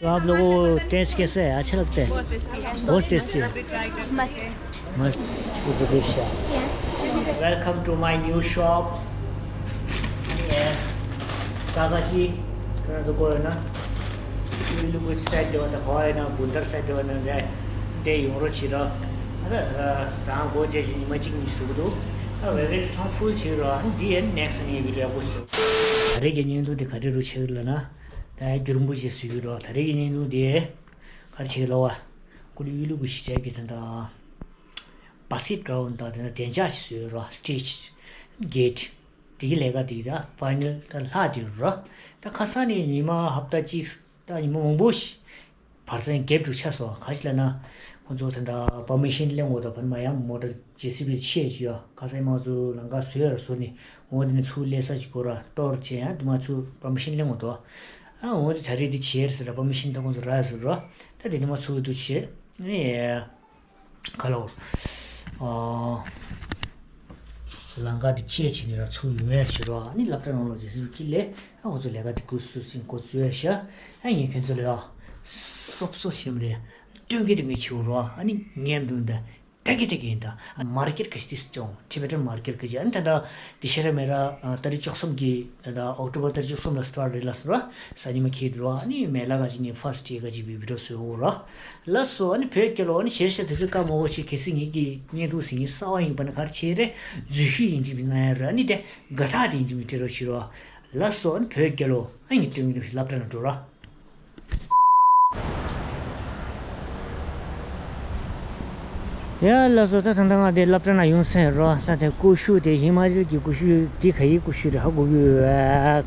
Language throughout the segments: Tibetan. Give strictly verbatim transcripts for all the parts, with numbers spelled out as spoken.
तो आप लोगों को टेस्ट कैसे है? अच्छा लगता है? बहुत टेस्टी है। बहुत टेस्टी है। मस्त। मस्त। ये तो डिश है। Welcome to my new shop. काकाजी, कहाँ तो कोई ना? ये लोग साइड देवा था, कोई ना, बुंदर साइड देवा ना, दे, दे यूं रो चिरा। अरे, सांगो जैसे निमचिक निसुदो। अरे, वेरे थोड़ा फुल चिरा, दिए नेक्स्ट नहीं भी ले कुछ। अरे, के नहीं तो दिखा दे रुचि लना। ད་རྒྱུ་རིན་པོ་ཆེ་བཟོས་ཡོད་རོ། ད་རེས་ཀྱི་བརྙན་ཐུང་དེ་ག་རེ་བྱེད་ཀྱི་ལོ་བ། ཀུ་ལུ་ཡུལ་ལུ་གི་གཞིས་ཆགས་ཀྱི་ད་ལྟ་བྷ་སི་ཀེཊ་གྲའུན་ཌི་དང་ད་ལྟ་བདེ་འཇགས་ཤིག་བཟོས་ཡོད་རོ། སི་ཊེཇ་གེཊ་དེ་གི་ལས་ཀ་དེ་ད་ཕའི་ནལ་ད་ལྷག་བསྡད་ཡོད་རོ། ད་ཁ་སང་ནས་ཉི་མ་ཧབ་ཏ་གཅིག་ད་ཉི་མ་མང་པོ་ཞིག་བར་སེང་གེབ་དྲུག་ཆགས་སོང་། ག་ཞིག་ལབ་ན། ཁོང་ཚོ་ད་ལྟ་པར་མི་ཤན་ལེན་དགོས་དོ། ཕ་མ་ཡང་མོ་ཊ་ཇེ་སི་བི་ཆེད་ཅིག་ཡོད། ཁ་སང་མང་ཚོ་ལམ་ཁ་བཟོས་ཡར་བཟོས་ནས་འོ་དེ་ནས་ཚུར་སླེབས་ས་ཅིག་དགོས་ར། གཏོར་བྱས་ཡང་དུ་མ་ཚུར་པར་མི་ཤན་ལེན་དགོས་དོ། ཨ་འོ་དེ་ད་རེས་དེ་བྱས་ཟེར་ར། པར་མི་ཤན་ད་ཁོང་ཚོ་རག་ཟེར་ར། ད་དེ་ནས་མ་ཚུར་དུ་བྱས་ནས། ག་ལོར། ཨ། ལམ་ཁ་དེ་ཆེད་བྱས་ནས་ར་ཚུར་ཡོང་ཡར་བྱེད་རོགས། ཨ་ནི་སློབ་གྲྭ་ནང་ལོགས་ཇེ་སི་བི་ཁྱེར་སླེབས། ཨ་ཁོ་ཚོ་ལས་ཀ་དེ་འགོ་བཙུགས་ཟིན་འགོ་བཙུགས་ཡར་བཞག་ཨ་ངས་ཁྱོད་ཚོ་ལ་ཡ། སོབ་སོབ་བྱེད་མི་རེད། སྟོན་གི་དེ་ངས་བྱེད་རོགས། ཨ་ནི་ངས་འདུག་འདྲ། ད་གི་ད་གི་ཡིན་ད། མར་ཀེཊ་ག་ཅི་སྟེ་སྐྱོང་། ཊི་བེ་ཊན་མར་ཀེཊ་ག་ཅི། ཨ་ནི་ད་ད་དེ་ཤེས་ར་མེད་ར། ཨ་ཏ་རིག་བཅུ་གསུམ་གི་ད་ད་ཨོག་ཊོ་བར་ཏ་རིག་བཅུ་གསུམ་ལ་སི་ཊར་རེད་ལ་ཟེར་ར། གཟའ་ཉི་མ་ཁྱེར་འགྲོ། ཨ་ནི་མེ་ལ་ག་ཅི་ངས་ཕར་སི་ཊི་ག་ཅི་བི་ཌི་ཡོ་བཟོས་འོ་ར། ལགས་སོ། ཨ་ནི་བོད་སྐད་ལོ། ཨ་ནི་ཞེར་ཞེར་དེ་ཚོ་བཀའ་མོལ་བོ་ཞིག་གལ་སྲིད་ངེད་ཀྱི་བརྙན་ཐུང་ཟིན་གྱི་གསར་བ་ཡིན་པ་ན་ག་རེ་བྱེད་རེད། རྫུན་ཤོས་ཡིན་གཅིག་མིན་ན་ཡང་ར། ཨ་ནི་དེ་དགའ་རྟགས་དེ་ཡིན་གཅིག་མིན་སྤྲད་རོགས་བྱེད་རོགས། ལགས་སོ། ཨ་ནི་བོད་སྐད་ལོ། ཨ་ངས་སྟོན་གྱི་འདུག་ཞེས་སློབ་གྲྭ་ནང་འགྲོ་ར། ཡ་ལགས་སོ། ད་ད་ལྟ་ང་དེ་སློབ་གྲྭ་ནང་ཡོང་ཚར་རོ། ད་དེ་ཀུ་ཤུ་དེ་ཧི་མ་ཅལ་གྱི་ཀུ་ཤུ་དེ་ག་ཡི་ཀུ་ཤུ་རེད། ཧ་གོ་གི་ཡོད་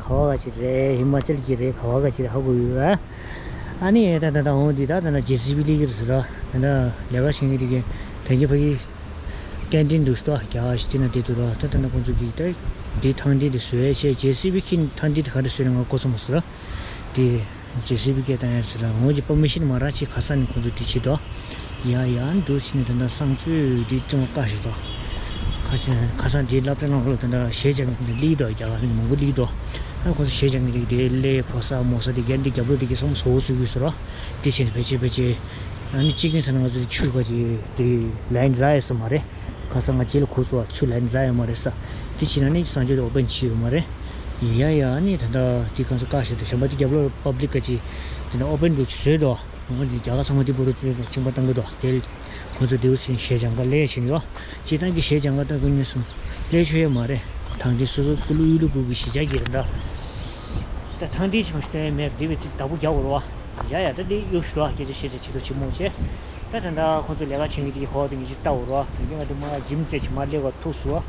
པས། ག་བ་ག་ཅི་རེད། ཧི་མ་ཅལ་གྱི་རེད། ག་བ་ག་ཅི་རེད། ཧ་གོ་གི་ཡོད་པས། ཨ་ནི་ད་ད་ད་འོང་དེ་ད་ད་ད་ཇེ་སི་བི་སླེབས་ཀྱི་རེད་ཟེར་ར། ད་ད་ལས་ཀ་བྱེད་མཁན་དེ་གི་ད་གི་ཕ་གི་ཀན་ཊིན་འདུག་སྟོ། རྒྱ་གར་ཞིག་དེ་ན་དེ་འདུག་ར། ད་ད་ད་ཁོང་ཚོ་གི་ད་དེ་ཐང་དེ་དེ་བཟོས་བྱས། ཇེ་སི་བི་གི་ཐང་དེ་དེ་ག་རེ་བཟོས་ན་ང་གོ་སོང་མ་སོང་ར། དེ་ཇེ་སི་བི་སྐད་བཏང་ཡ་ཟེར་ར། ངོ་གི་པར་མི་ཤན་མ་རག་ཅིག་ཁ་སང་ནས་ཁོང་ཚོ་དེ་བྱེད་དོ། ཡ་ཡ་འདུག་ཕྱིན་ནས་ད་ལྟ་གསང་སྤྱོད་དེ་ཅུང་བཀག་ཞིག་དོ། ཁ་སང་ཁ་སང་དེའི་སློབ་གྲྭ་ནང་ལོགས་ད་ལྟ་གཞས་སྦྱང་མཁན་དེ་སླེབས་དོ། རྒྱ་གར་མི་མང་པོ་སླེབས་དོ། ཨ་ཁོང་ཚོ་གཞས་སྦྱང་མཁན་དེ་གི་དེ་སླེབས་གོ་ས་མོ་ས་དེ་གན་དེ་རྒྱབ་ལོགས་དེ་གི་བསམ་བཟོ་བཟོ་གི་ཟེར་ར། དེ་བྱས་ནས་ཕལ་ཆེར་ཕལ་ཆེར་ཨ་ནི་གཅིག་ནས་ད་ནང་ང་ཚོ་ཆུ་ག་ཅིག་དེ་ལའིན་རག་ཡོད་ས་མ་རེད། ཁ་སང་ང་རྗེས་ལ་གོ་སོང་བ། ཆུ་ལའིན་རག་ཡོད་མ་རེད་ས། དེ་བྱས་ན་ནི་གསང་སྤྱོད་དེ་ཨོ་པན་བྱས་ཡོད་མ་རེད། ཡ་ཡ། ཨ་ནི་ད་ལྟ་དེ་གང་ས་བཀག་བཞག་འདུག་གཞན་པ་དེ་རྒྱབ་ལོགས་པབ་ལིག་ག་ཅིག་དེ་ནས་ཨོ་པན་འདུག་བཟོས་འདུག་འོ་དེ་རྒྱ་གར་ཚང་མ་དེ་བོ་རུ་ཕྱིན་པ་བཏང་གི་འདུག་དེ་ཁོང་ཚོ་དེའུ་ཚིན་གཞས་སྦྱང་ག་ལས་བྱེད་ཡོད། སྤྱིར་བཏང་གི་གཞས་སྦྱང་ག་ད་ཀུན་ཉོན་སུམ་ལས་ཆོད་ཡོད་མ་རེད། ཐང་དེ་སོ་སོ་ཀུ་ལུ་ཡུལ་ལུ་ཀུ་གི་གཞིས་ཆགས་ཀྱི་རེད་འདྲ། ད་ཐང་དེ་ཆེ་མ་ཞིག་བསྟན་མེད་དེ་བས་ཅིག་བདག་པོ་རྒྱག་དགོས་རེད་བ། ཡ་ཡ། ད་དེ་གཡུག་ཞུ་ར་སྐད་ཆ་བཤད་ཆ་བྱེད་དོ་ཆི་མོ་བྱས། ད་ད་ད་ཁོང་ཚོ་ལས་ཀ་བྱེད་མཁན་དེ་ཧོ་དེ་ངེད་ཅིག་ལྟ་འོ་ར། དེ་ང་དེ་མ་ཇིམ་རྩེ་ཆེ་མ་ལས་ཀ་ཐུག་སོ།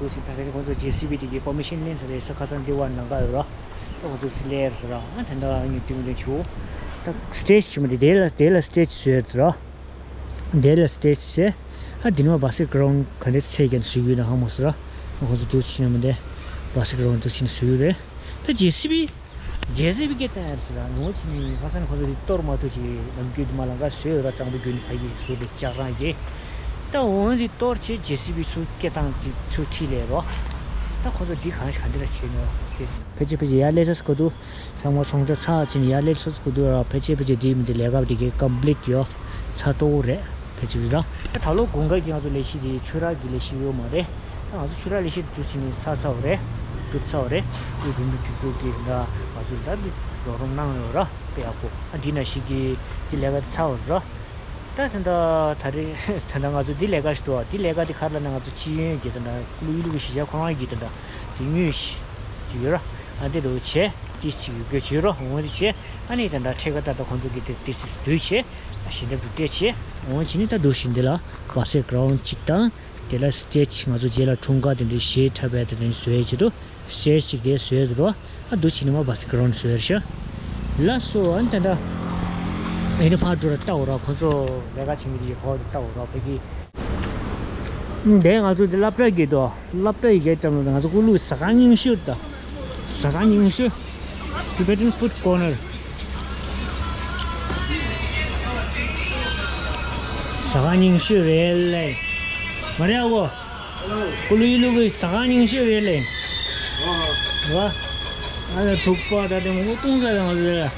ཐུག་ཅིག་ད་ད་ཁོང་ཚོ་ཇེ་སི་བི་དེ་གི་པར་མི་ཤན་ལེན་ས་རེད་ས། ཁ་སང་འདི་བ་ནང་ག་ཡོད་ར། ད་ཁོང་ཚོ་སི་ལེར་ས་ར། ཨ་ད་ད་ངས་དུས་མི་ལེན་ཆུ། ད་སི་ཊེཇ་ཆེ་མ་དེ་དེ་ལ་དེ་ལ་སི་ཊེཇ་བཟོས་ཡོད་ར། དེ་ལ་སི་ཊེཇ་བྱས། ཨ་དེ་ནས་མ་བྷ་སི་ཀེཊ་གྲའུན་ཌི་ག་འདྲ་ཚད་ཀྱང་བཟོས་ཡོད་ན་ཧ་མ་སོ་ར། ཨ་ཁོང་ཚོ་དུས་ཕྱིན་ན་མ་དེ་བྷ་སི་ཀེཊ་གྲའུན་ཌི་དུས་ཕྱིན་བཟོས་ཡོད་རེད། ད་ཇེ་སི་བི་ཇེ་སི་བི་སྐད་བཏང་ཡ་རེད་ཟེར་ར། ངོ་ཕྱི་ནས་ཁ་སང་ཁོ་ཚོ་དེ་གཏོར་མ་ཐུབ་ཅིག་ནམ་རྒྱུན་དུ་མ་ལམ་ཁ་བཟོས་ཡོད་ར། གཙང་པོ་རྒྱུན་ཕ་གི་བཟོས་དེ་ལྕགས་རང་གི། ད་འོང་དེ་གཏོར་བྱས་ཇེ་སི་བི་ཚུར་སྐད་བཏང་ཅིག་ཚུར་ཁྲིད་ལས་རོ། ད་ཁོ་ཚོ་འདི་གང་ཞིག་ག་འདི་ར་བྱས་ནས་ཕལ་ཆེར་ཕལ་ཆེར་ཡར་སླེབས་ས་གོ་འདུག་ཚང་མ་ཚོང་རྒྱག་ཚར་ཕྱིན་ཡར་སླེབས་ས་གོ་འདུག་ར། ཕལ་ཆེར་ཕལ་ཆེར་འདི་མི་འདི་ལས་ཀ་འདི་གའི་ཀམ་པི་ལིཊ་ཡོད་ཚར་ཏོག་རེད་ཕལ་ཆེར་ར། ད་ད་ལོ་དགུན་ཁ་གི་ང་ཚོ་ལས་གཞི་འདི་ཆུ་རགས་ཀྱི་ལས་གཞི་ཡོད་མ་རེད། ད་ང་ཚོ་ཆུ་རགས་ལས་གཞི་འདི་ཚོ་ཕྱིན་ནས་ཚར་ཚར་བ་རེད། གྲུབ་ཚར་བ་རེད། དབུས་བོད་མིའི་སྒྲིག་འཛུགས་ཀྱིས་ད་ང་ཚོ་ལ་ད་འདི་རོགས་རམ་གནང་ཡོད་ར། དཔེ་ཡག་པོ། ཨ་འདི་ན་ཞིག་གི་འདི་ལས་ཀ་ཚར་བ་ར། ད་ད་ད་ད་རེས་ད་ད་ང་ཚོ་འདི་ལས་ཀ་ཞིག་འདུག་བ། འདི་ལས་ཀ་འདི་ག་རེ་ལབ་ན་ང་ཚོ་སྤྱི་ཡོངས་ཀྱི་ད་ད་ཀླུ་ཡུལ་གྱི་གཞིས་ཆགས་ཁོ་རང་གི་ད་ད་དེ་དངུལ་ཞིག་ཅིག་ཡོད་ར། ཨ་འདི་རུ་བྱས་ཏིས་ཅིག་ཡོད་དགོས་ཅིག་ཡོད་ར། འོང་འདི་བྱས་ཨ་ནི་ད་ད་ཁྲལ་ཁ་ད་ད་ཁོང་ཚོ་གི་དེ་ཏིས་ཅིག་བསྡུས་བྱས་ཞལ་འདེབས་རུ་སྤྲད་བྱས། འོང་བྱས་ནི་ད་འདུག་བཞིན་འདི་ལ་བ་སེ་གྷ་རའུན་ཌི་གཅིག་དང་། དེ་ལ་སི་ཊེཇ་ང་ཚོ་རྗེས་ལ་འཁྲུངས་སྐར་དེ་འདྲའི་གཞས་འཁྲབ་པའི་དེ་འདྲའི་བཟོས་བྱེད་དུ་སི་ཊེཇ་ཅིག་དེ་བཟོས་འདུག་ཨ་འདུག་བྱས་ནས་མ་བ་སེ་གྷ་རའུན་ཌི་བཟོས་རེད་ཤག་ལགས་སོ། ཨ་ནི་ད་ལྟ་ཨེ་ནི་ཕར་འགྲོ་ར་ལྟ་འོ་ར། ཁོ་ཚོ་ལས་ཀ་བྱེད་མཁན་དེ་གི་ཕར་ལྟ་འོ་ར། ཕ་གི་འདས་ང་ཚོ་འདི་སློབ་གྲྭ་གི་དོ། སློབ་གྲྭ་ཡི་གེ་ལྟ་ན་ང་ཚོ་ཀུ་ལུ་ཟ་ཁང་རྙིང་ཤོས་དང་། ཟ་ཁང་རྙིང་ཤོས། Tibetan Food Corner། ཟ་ཁང་རྙིང་ཤོས་རེད་ལེ། མ་རེད་ཨ་གོ། ཀུ་ལུ་ཡུལ་ལུ་གི་ཟ་ཁང་རྙིང་ཤོས་རེད་ལེ། ཨ་ཨ་ཨ་ཐུག་པ་ད་དེ་མང་པོ་བཏུང་ས་དང་ཟེར།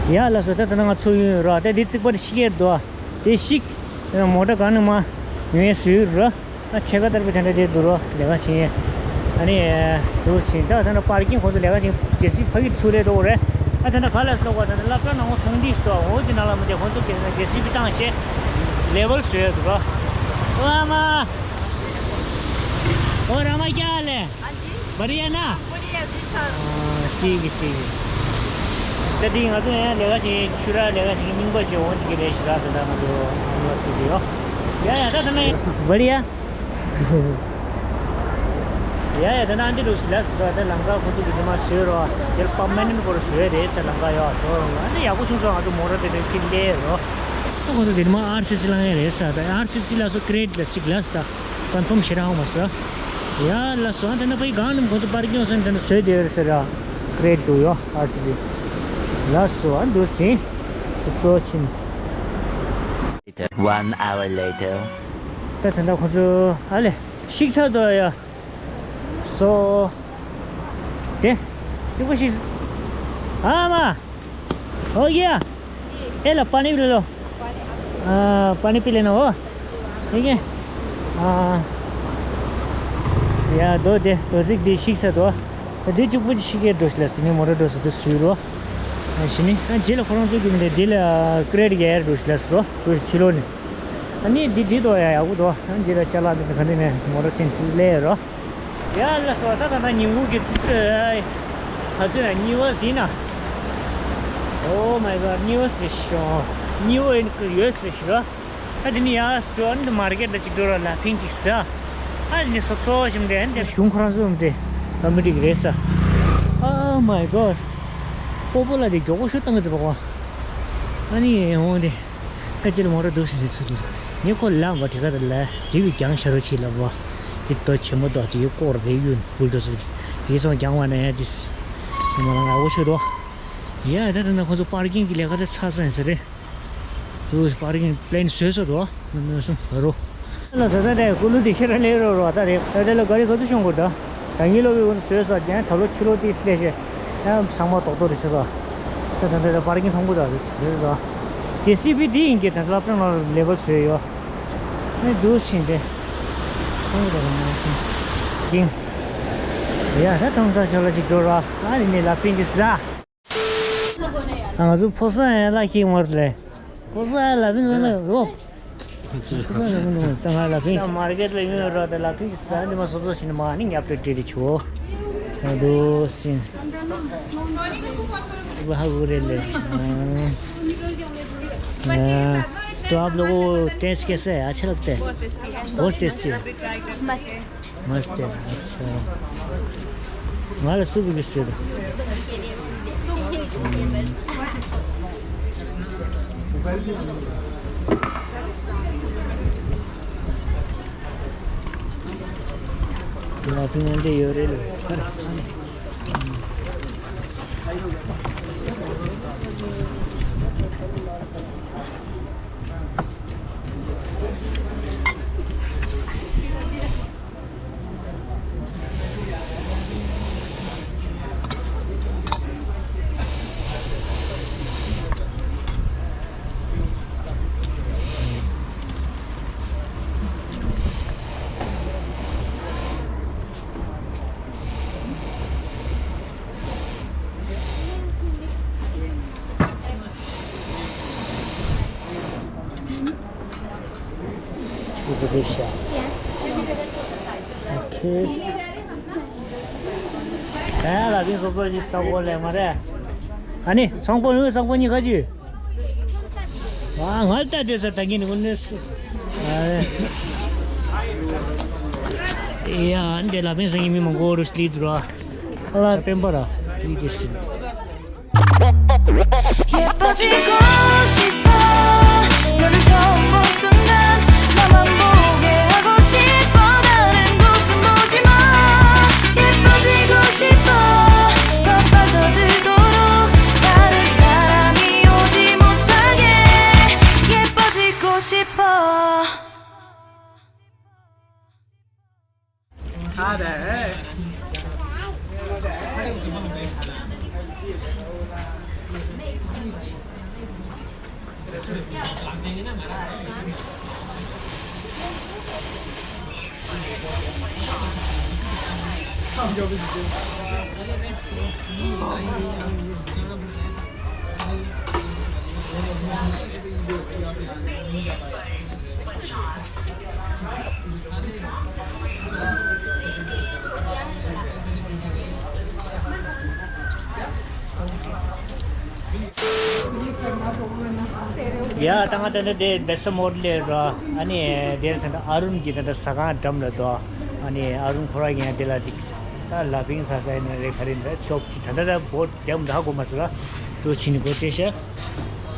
ཡ་ལགས་སོ། ད་ད་ནང་ང་ཚུར་ཡོང་ར། ད་འདི་རྩིག་པ་དེ་ཤི་ཀྱི་འདུག་དེ་ཤིག་མོ་ཊ་གང་ནས་མ་ཡོང་ཡས་བཟོས་ར། ཨ་ཁྲལ་ཁ་ལྟར་པོ་དེ་འདྲ་དེ་འདུག་ར། ལས་ཀ་བྱེད་ཡས། ཨ་ནི་འདུག་ཕྱིན་ད་ད་ནང་པར་ཀིང་ཁོང་ཚོ་ལས་ཀ་བྱེད་ཇེ་སི་ཕ་གི་ཚུར་རེད་འདུག་རེད། ཨ་ད་ནང་ག་ལ་སོགས་པ་ད་ནང་སློབ་གྲྭ་ནང་ཁོང་ཐང་དིས་སོ་འོ་དེ་ནང་ལ་མ་དེ་ཁོང་ཚོ་གི་ཇེ་སི་བི་བཏང་བྱས་ལེ་ཝལ་བཟོས་ཡས་འདུག་ར། ཨ་མ། ཨོ་ར་མ་ཀྱ་ལེ། हाँ जी। बढ़िया ना? बढ़िया जी, सर। हाँ, ठीक है, ठीक है। ད་དེ་ང་ཚོ་ཡང་ལས་ཀ་བྱེད་ཤུ་ར་ལས་ཀ་བྱེད་རྙིང་པ་ཞིག་འོང་ཅིག་རེད་ཤི་ར། ད་ད་ང་ཚོ་ཨ་མ་ལ་ཐུག་གི་ཡོད། ཡ་ཡ་ད་ད་ན་བ་ལི་ཡ། ཡ་ཡ་ད་ན་འདི་འདུག་ལ་སུ་ད་ད་ལམ་ཁ་ཁོ་ཚོ་གི་དེ་མ་བཟོས་རོགས། དེར་པར་མ་ནན་སྐོར་བཟོས་རེད་ས་ལམ་ཁ་ཡོད་སོ་ཨ་ནི་ཡག་པོ་བྱུང་སོང་། ང་ཚོ་མོ་ཊ་དེ་དེ་ཁྱེར་སླེབས་རོགས། ཁོ་ཚོ་དེ་མ་ཨར་སི་སི་ལངས་ཡ་རེད་ས། ད་ཨར་སི་སི་ལ་སོ་ཀི་རེ་ཊི་ལ་གཅིག་ལ་ས། ཀོན་ཕོམ་ཞེ་དྲག་ཧ་མ་སོ། ཡ་ལ་སོ་ཨ་ད་ན་པའི་གང་ནམ་ཁོ་ཚོ་པར་ཀིང་སོན་ད་ན་བཟོས་དེ་རེད་ས་ར། ཀི་རེ་ཊི་འདུག་ཡོ་ཨར་སི་སི། ལ་སོ་ཨ་འདུག་སིན། ཁོ་ཚོ་ཕྱིན། One hour later. ད་ད་ན་ཁོ་ཚོ་ཨ་ལེ་ཤིག་ཚར་འདུག་ཡ། सो दे सिर्फ कुछ आ मा हो गया। ए लो पानी पी लो। आ, पानी पी लेना हो। ठीक है। आ, या दो दे दो सिक दे शिक से दो। दे चुप कुछ शिक दो सिक दे मोर दो से दो सुरो। शिनी जेल खोरों चुकी में जेल क्रेड गया दो सिक दो। दो सिक लो ने। अनि दि दि दो या या वो दो। जेल चला दे खने ने मोर सिन ले रो। ཡ་ལགས་སོ། ད་ད་ད་ཉིན་གུང་གི་ཆུ་ཚོད་ག་ཚོད་ན་གཉིས་པ་ཟིན་ན། Oh my god གཉིས་པ་ཟིན་ཤོག་གཉིས་པ་ཡིན་གི་ཡོད་ཟེར་ཤོག་ད་དེ་ནི་ཡ་སྟོན་འདི་མར་ཀེ་ཊི་ལ་ཅིག་འགྲོ་ར་ལ་ཕིང་ཅིག་ཟ། ཨ་དེ་ནི་སོབ་སོབ་ཞིམ་དེ་འདི་གཞུང་ཁོ་རང་ཚོ་འདི་ཀམ་པི་ཊི་གི་རེད་ས། Oh my god པོ་པོ་ལ་དེ་མགྱོགས་པོ་ཤུ་བཏང་གི་འདུག་པ། ཨ་ནི་འོང་དེ། ད་ཅི་ལ་མོ་ར་འདུག་ཟེར་ཚུལ་དུ། ངས་ཁོ་ལ་བ་དེ་ག་རེ་ལ་དེ་བི་རྒྱང་ཤ་རུ་ཆེ་ལ་བ། དེ་ལྟོ་ཆེན་མོ་དོ་དེ་ཡོད་སྐོར་རེ་ཡོད་བུལ་འགྲོ་ཟེར། དེ་སོང་རྒྱང་བ་ན་ཡ་དིས། དེ་མ་ལ་ང་འོ་ཆོད་དོ། ཡ་ད་ད་ན་ཁོ་ཚོ་པར་ཀིང་གི་ལས་ཀ་དེ་ཚར་སོང་ཟེར་རེད། དུ་པར་ཀིང་པི་ལེན་བཟོས་སོ་དོ། མི་མི་སོང་ཧ་རོ། ལ་ཟ་ད་དེ་ཀུ་ལུ་དེ་ཤེ་ར་ལེ་རོ་རོ་ད་རེད། ད་དེ་ལ་ག་རེ་ག་ཚོད་ཤོང་གོ་ད། ད་ངེད་ལོ་བའི་ཀུན་བཟོས་ས་ཀྱང་ད་ལོ་ཕྱི་ལོ་དེ་སླེ་ཤེ། ཡང་ཚང་མ་རྡོག་རྡོག་རེད་ཆོད་ས། ད་ད་ད་ད་པར་ཀིང་མཐོང་གོ་ད་རེད་ཆོད་ས། ཇེ་སི་བི་དེ་ཡིན་གྱི་ད་སློབ་གྲྭ་ནང་ལ་ལེ་བལ་བཟོས་ཡོད། ནི་འདུག་ཤིང་དེ། མཐོང་གོ་ད་རེད་མ་ཤིང་། ཀིང་། ཡ་ད་མཐོང་ས་ཤོ་ལ་ཅིག་འགྲོ་ར། ཨ་ནི་ནི་ལ་ཕིང་གི་ཟ། ང་ཚོ་ཕོ་གསར་ཡང་ལ་ཁྱི་མར་ལས། ཕོ་གསར་ཡང་ལ་ཕིང་ལ་ལས་རོ། ཕོ་གསར་ཡང་ལ་ཕིང་ལ་ལས། ད་ང་ལ་ཕིང་ད་མར་ཀེ་ཊི་ལ་ཡོང་རོགས་དེ་ལ་ཕིང་ཟ་འདི་མ་སོ་སོ་ཞིག་ནི་མ་ནི་ཉབ་ཏོ་ཏྲི་རི་ཆོ། ད་དུ་སིན། བ་ཧ་གུ་རེ་ལེ། तो आप लोगों को टेस्ट कैसे है? अच्छे लगते हैं? बहुत टेस्टी है। बहुत टेस्टी है। बहुत टेस्टी है। मस्त है। अच्छा। हमारा सूप भी सूप। ཡ་ཕིང་ཨན་ཏེ་ཡོད་རེད་ལོ། ཆུ་བུ་རེད་ཤག་ཨོ་ཁེ། ཨ་ལ་ཕིང་སོ་སོ་ཡི་ས་གོ་ལས་མ་རེད། ཨ་ནི་ཚོང་པོ་ཡོད་ས་གོ་གཉིས་ཁ་ཅིག་ཨ་ང་ལྟ་དེ་ས་ད་གིན་ནི་ཀུན་ནས་སུ། ཨ་ཡ་འདི་ལ་ཕིང་སང་གི་མི་མང་པོ་རུ་སླེབས་འདུག་ར། ཨ་ལ་སྤེན་པ་ར་དེ་གི་ཤིང་། 예뻐지고 싶어 너를 처음 본 순간 너만 보게 하고 싶어 다른 곳은 보지 마 예뻐지고 싶어 넌 빠져들도록 다른 사람이 오지 못하게 예뻐지고 싶어 ཨ་རེ། ཡ། ད་ང་ད་ལྟ་དེ་བེ་སམ་ཧོ་ཊལ་ལ་ར། ཨ་ནི་དེར་ད་ལྟ་ཨ་རུན་གྱི་ད་ལྟ་ཟ་ཁང་འགྲམ་ལ་འདུག་ཨ་ནི་ཨ་རུན་ཁོ་ར་ཡིན་དེ་ལ་ཅིག་ད་ལ་ཕིང་ཟ་ས་ཡིན་ན་རེད། ག་རེ་ཡིན་ན་ཤོབ་ཅིག་ད་ལྟ་ད་བོད་རྒྱབ་འདྲ་གོ་མ་སོང་ར། དུ་ཕྱིན་ནས་སྒོ་ཕྱེ་ཤག་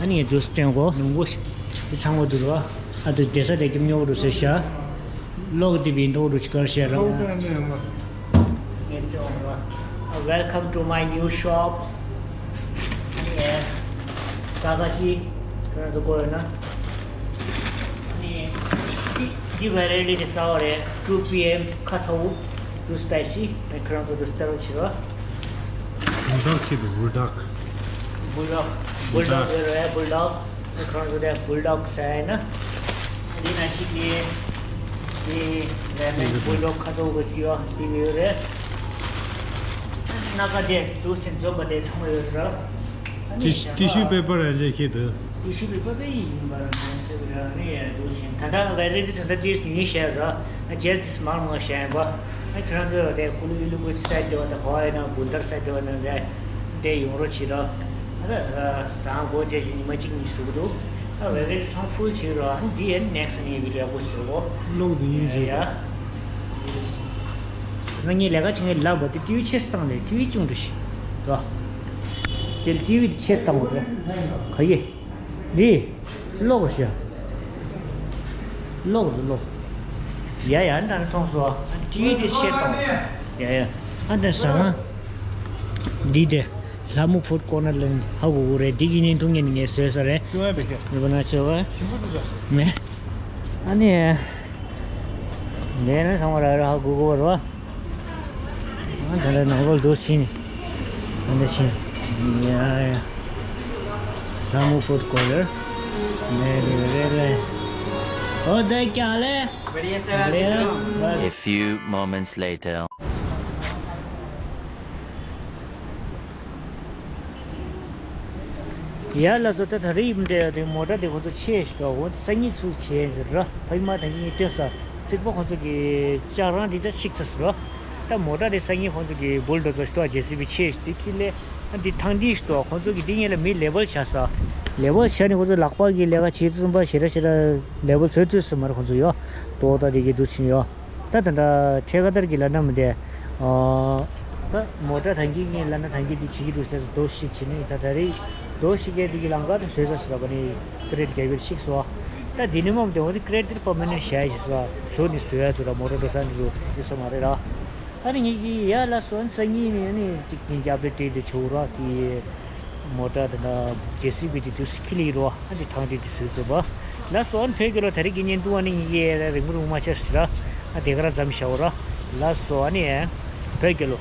ཨ་ནི་ངས་དུ་སྟོན་གོ་ནོང་གོ་ཤག་དེ་ཚང་མ་འདུག་ར། ཨ་དུ་བསྡད་ས་དེ་སྐྱིད་ཉོག་རུ་ཟེར་ཤག་ལོག་དེ་བིན་ཏོག་རུ་ཅིག་ཀར་ཤེར་ར། Welcome to my new shop. Yeah. Kakashi. ཁྱོད་རང་ཚོ་གོ་ཡོད་ན། ཨ་ནི་འདི་འདི་ཝེ་རའི་ཊི་དེ་གསར་པ་རེད། two P M ཁ་ཚ་བོ། Too spicy. ཨ་ཁྱོད་རང་ཚོ་དུ་སྟེར་རོགས་བྱེད་རོགས། Bulldog ཁྱེད་དུ་Bulldog. Bulldog. Bulldog ཟེར་རོགས་ཡ། Bulldog. ཁོང་ཚོ་དེ་Bulldog ཟེར་ན། འདི་ན་ཞིག་གི་འདི་རེད་མེད། Bulldog ཁ་ཚོ་གི་ཡོད། འདི་ཡོད་རེད། སྣ་ཁ་དེ་དུ་སེམས་འཛོམས་པ་དེ་ཚང་མ་ཡོད་རེད། ཨ་ནི་ཊི་ཤུ་པེ་པར་རེད་ལས་ཁྱེད་དུ། ཊི་ཤུ་པེ་པར་དེ་ཡིན་པར་མ་ཟད་རེད། ཨ་ནི་དུ་སེམས་ད་ལྟ་ཝེ་རའི་ཊི་ད་ལྟ་དེ་ཉིད་བཤད་རེད། ཨ་རྗེས་དེ་མང་མང་བཤད་ཡིན་པ། ཨ་ཁྱེད་རང་ཚོ་དེ་ཀུ་ལུ་ཀུ་ལུ་ཀུ་སའེ་ཌི་དེ་བ་དང་གོ་ཨེ་ན་བུན་དར་སའེ་ཌི་དེ་བ་ན་རེད། དེ་ཡོང་རོགས་བྱེད་རོགས། ཨ་ད་ཟ་ཁང་སྒོ་ཕྱེ་ཞིང་ཉི་མ་གཅིག་གཉིས་ཟུག་འདུག་ཨ་ཝེ་རའི་ཊི་ཚང་ཕུལ་བྱེད་རོགས། ཨ་འདི་ཡན་ནེག་སི་ནས་བི་ཌི་ཡོ་ཡག་པོ་བཟོ་གོ། ལོག་འདི་ཡིན་ཟེར། ཡ། ང་གཉིས་ལས་ཀ་བྱེད་མཁན་ལབ་པ་དེ་ཊི་ཝི་ཆེ་བཏང་ནས་ཊི་ཝི་ཅུང་འདྲ་ཞིག་རོགས། ཅེལ་ཊི་ཝི་དེ་ཆེ་བཏང་བ་རེད། ག་ཡེ། འདི། ལོག་ཤག་ལོག་རེད་ལོག་ཡ་ཡ། ཨ་ད་ནི་མཐོང་སོང་། ཨ་ཊི་ཝི་དེ་ཤེར་བཏང་། ཡ་ཡ། ཨ་ད་ཟ་ཁང་འདི་དེ་ལྷ་མོ་ཕུཌ་ཀོར་ནར་ལ་ཧ་གོ་གོ་རེད། འདི་གི་བརྙན་ཐུང་ངས་ནི་ངས་བཟོས་ས་རེད། ཅུང་ཡ་བེ་ཤ། མི་བ་ན་ཆེ་བ། ཞིམ་པོ་འདུག་ད། ནས། ཨ་ནི། ལས་ན་ཚང་མ་ར་ར་ཧ་གོ་གོ་བ་རེད་བ། ད་ལྟ་ནང་ལོགས་འགྲོ་ཕྱིན། ད་ལྟ་ཕྱིན། ཡ་ཡ། ལྷ་མོ་ཕུཌ་ཀོར་ནར། ལེ་ལེ་ལེ་ལེ། ཨོ་དེ་ཀྱང་ལེ། बढ़िया सर, आप कैसे हो? बस। A few moments later. ཡ་ལགས་སོ། ད་ད་རེས་ཡིན་འདྲ་དེ་མོ་ཊ་དེ་ཁོ་ཚོ་ཆེ་ཞིག་འོ་སང་ཉིན་ཚུར་བྱས་ཟེར་ར། ཕ་ཡི་མ་ད་གིན་ངས་སྟོན་ས་རྩིག་པ་ཁོ་ཚོ་གི་ལྕགས་རང་དེ་ད་ཆིག་ཚ་ཟེར་ར། ད་མོ་ཊ་དེ་སང་ཉིན་ཁོ་ཚོ་གི་བུལ་ཌོ་ཛར་ཞིག་འདུག་ཇེ་སི་བི་ཆེ་ཞིག་དེ་ཁྱེར་ལས་ཨ་འདི་ཐང་འདི་ཞིག་འདུག་ཁོ་ཚོ་གི་འདི་ངེད་ལ་མི་ལེ་བལ་བྱ་ས། ལེ་བལ་བྱ་ནི་ཁོ་ཚོ་ལག་པ་གི་ལས་ཀ་བྱེད་དུས་ཙམ་པ་ཞེ་དྲག་ཞེ་དྲག་ལེ་བལ་བཟོ་ཐུབ་ས་མ་རེད་ཁོ་ཚོ་ཡོ། ཏོག་ཏག་དེ་གི་འདུག་ཕྱིན་ཡོ། ད་ད་ད་ཁྲེ་ཁ་ཏར་གྱི་ལ་ན་མི་དེ། ད་མོ་ཊ་ཐང་གི་ངའི་ལ་ན་ཐང་གི་དེ་བྱེད་ཀྱི་འདུག་ཟེར་རྡོ་ཞིག་བྱེད་ནི་ད་ད་རེས་རྡོ་ཞིག་གི་དེ་གི་ལང་ཀ་དུ་བཟོས་ས་སུ་ར་བ་ནི་ཀི་རེད་རྒྱ་གར་ཞིག་སོ། ད་དེ་ནི་མོ་དེ་འོ་དེ་ཀི་རེད་དེ་པར་མ་ནེན་ཊི་བྱས་ཞིག་སོ་བཟོ་ནི་བཟོ་ཡ་དུ་ར་མོ་ཊ་འགྲོ་ས་འདི་རུ་དེ་སོ་མ་རེད་ར། ཨ་ནི་ངེད་ཀྱི་ཡ་ལ་སོན་སང་ཉིན་ནི་ཨ་ནི་གཅིག་ཉིན་རྒྱབ་རེ་སྤྲད་དེ་ཆོག་ར་དེ། མོ་ཊ་དེ་འདྲ་ཇེ་སི་བི་དེ་དུས་ཁྱི་ལི་རོ་ཨ་དེ་ཐང་དེ་དེ་བཟོས་བཟོས་པ། ལ་སོ་ཨ་ནི་བོད་རྒྱལ་ལོ་ད་རེས་ཀྱི་བརྙན་ཐུང་ཨ་ནི་ངེད་ཀྱི་རིང་པོ་རིང་མ་ཆགས་ཟེར་ར། ཨ་དེ་ག་ར་མཚམས་བཞག་ར། ལ་སོ་ཨ་ནི་བོད་རྒྱལ་ལོ།